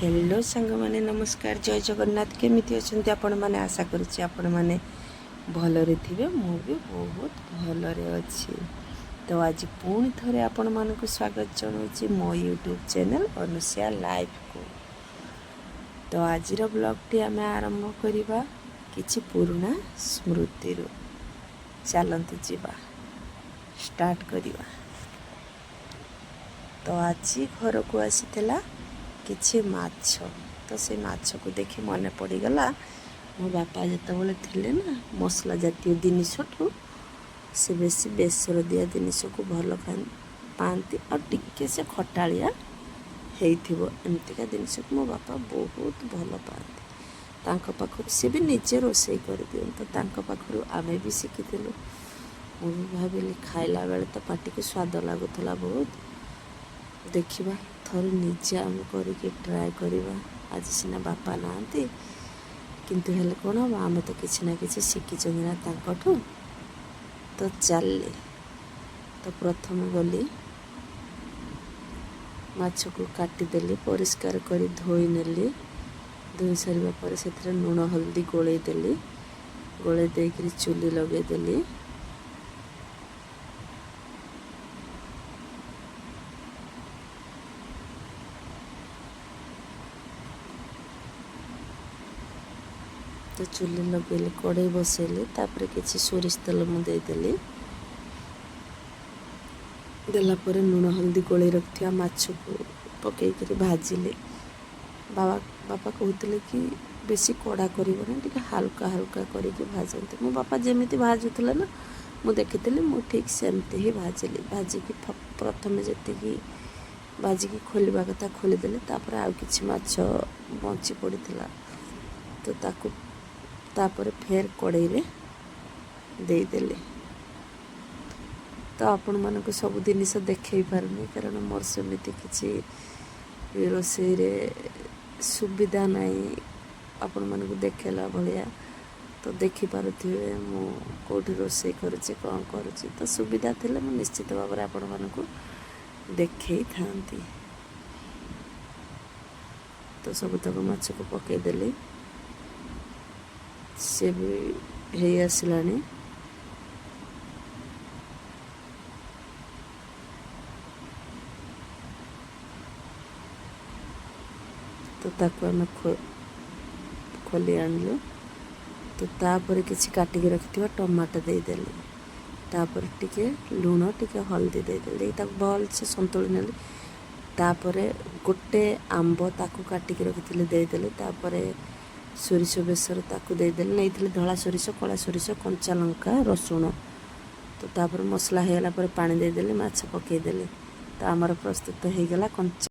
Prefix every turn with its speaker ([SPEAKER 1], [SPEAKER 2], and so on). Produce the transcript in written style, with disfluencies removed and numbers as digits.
[SPEAKER 1] Hello ସାଙ୍ଗମାନେ, ନମସ୍କାର, ଜୟ ଜଗନ୍ନାଥ। କେମିତି ଅଛନ୍ତି ଆପଣମାନେ? ଆଶା କରୁଛି ଆପଣମାନେ ଭଲରେ ଥିବେ। ମୁଁ ବି ବହୁତ ଭଲରେ ଅଛି। ତ ଆଜି ପୁଣି ଥରେ ଆପଣମାନଙ୍କୁ ସ୍ୱାଗତ ଜଣାଉଛି ମୋ ୟୁଟ୍ୟୁବ୍ ଚ୍ୟାନେଲ୍ ଅନୁସିଆ ଲାଇଫ୍କୁ। ତ ଆଜିର ବ୍ଲଗ୍ଟି ଆମେ ଆରମ୍ଭ କରିବା କିଛି ପୁରୁଣା ସ୍ମୃତିରୁ। ଚାଲନ୍ତୁ ଯିବା, ଷ୍ଟାର୍ଟ କରିବା। ତ ଆଜି ଘରକୁ ଆସିଥିଲା କିଛି ମାଛ। ତ ସେ ମାଛକୁ ଦେଖି ମନେ ପଡ଼ିଗଲା, ମୋ ବାପା ଯେତେବେଳେ ଥିଲେ ନା, ମସଲା ଜାତୀୟ ଜିନିଷଠୁ ସେ ବେଶୀ ବେସର ଦିଆ ଜିନିଷକୁ ଭଲ ପାଆନ୍ତି ଆଉ ଟିକେ ସେ ଖଟାଳିଆ ହେଇଥିବ, ଏମିତିକା ଜିନିଷକୁ ମୋ ବାପା ବହୁତ ଭଲ ପାଆନ୍ତି। ତାଙ୍କ ପାଖରୁ, ସେ ବି ନିଜେ ରୋଷେଇ କରିଦିଅନ୍ତି, ତାଙ୍କ ପାଖରୁ ଆମେ ବି ଶିଖିଥିଲୁ। ମୁଁ ବି ଭାବିଲି, ଖାଇଲା ବେଳେ ତ ପାଟିକୁ ସ୍ୱାଦ ଲାଗୁଥିଲା ବହୁତ, ଦେଖିବା ଥରେ ନିଜେ ଆମେ କରିକି ଟ୍ରାଏ କରିବା। ଆଜି ସିନା ବାପା ନାହାନ୍ତି, କିନ୍ତୁ ହେଲେ କ'ଣ ହେବ, ଆମେ ତ କିଛି ନା କିଛି ଶିଖିଛନ୍ତି ନା ତାଙ୍କଠୁ। ତ ଚାଲିଲେ। ତ ପ୍ରଥମେ ଗଲି, ମାଛକୁ କାଟିଦେଲି, ପରିଷ୍କାର କରି ଧୋଇ ନେଲି। ଧୋଇ ସାରିବା ପରେ ସେଥିରେ ଲୁଣ ହଳଦୀ ଗୋଳେଇ ଦେଲି। ଗୋଳେଇ ଦେଇକରି ଚୁଲି ଲଗେଇଦେଲି। ତ ଚୁଲି ଲଗେଇଲି, କଢ଼େଇ ବସେଇଲି। ତାପରେ କିଛି ସୋରିଷ ତେଲ ମୁଁ ଦେଇଦେଲି। ଦେଲା ପରେ ଲୁଣ ହଳଦୀ ଗୋଳେଇ ରଖିଥିବା ମାଛକୁ ପକେଇକରି ଭାଜିଲି। ବାପା କହୁଥିଲେ କି ବେଶୀ କଡ଼ା କରିବନି, ଟିକେ ହାଲକା ହାଲକା କରିକି ଭାଜନ୍ତି। ମୋ ବାପା ଯେମିତି ଭାଜୁଥିଲେ ନା, ମୁଁ ଦେଖିଥିଲି, ମୁଁ ଠିକ୍ ସେମିତି ହିଁ ଭାଜିଲି। ଭାଜିକି ପ୍ରଥମେ ଯେତିକି ଭାଜିକି ଖୋଲିବା କଥା ଖୋଲିଦେଲି। ତାପରେ ଆଉ କିଛି ମାଛ ବଞ୍ଚି ପଡ଼ିଥିଲା, ତ ତାକୁ ତାପରେ ଫେର କଡ଼େଇରେ ଦେଇଦେଲି। ତ ଆପଣମାନଙ୍କୁ ସବୁ ଜିନିଷ ଦେଖେଇ ପାରୁନି, କାରଣ ମୋର ସେମିତି କିଛି ରୋଷେଇରେ ସୁବିଧା ନାହିଁ ଆପଣମାନଙ୍କୁ ଦେଖେଇଲା ଭଳିଆ। ତ ଦେଖିପାରୁଥିବେ ମୁଁ କେଉଁଠି ରୋଷେଇ କରୁଛି, କ'ଣ କରୁଛି। ତ ସୁବିଧା ଥିଲେ ମୁଁ ନିଶ୍ଚିତ ଭାବରେ ଆପଣମାନଙ୍କୁ ଦେଖେଇଥାନ୍ତି। ତ ସବୁତକ ମାଛକୁ ପକେଇଦେଲି, ସେ ବି ହେଇ ଆସିଲାଣି। ତ ତାକୁ ଆମେ ଖୋଲି ଆଣିଲୁ। ତ ତାପରେ କିଛି କାଟିକି ରଖିଥିବା ଟମାଟୋ ଦେଇଦେଲି। ତାପରେ ଟିକେ ଲୁଣ, ଟିକେ ହଳଦୀ ଦେଇଦେଲି। ଦେଇକି ତାକୁ ଭଲସେ ସନ୍ତୁଳି ନେଲି। ତାପରେ ଗୋଟେ ଆମ୍ବ, ତାକୁ କାଟିକି ରଖିଥିଲି, ଦେଇଦେଲି। ତାପରେ ସୋରିଷ ବେସର, ତାକୁ ଦେଇଦେଲି। ନେଇଥିଲି ଧଳା ସୋରିଷ, କଳା ସୋରିଷ, କଞ୍ଚା ଲଙ୍କା, ରସୁଣ। ତ ତାପରେ ମସଲା ହେଇଗଲା ପରେ ପାଣି ଦେଇଦେଲି, ମାଛ ପକେଇଦେଲି। ତ ଆମର ପ୍ରସ୍ତୁତ ହେଇଗଲା କଞ୍ଚା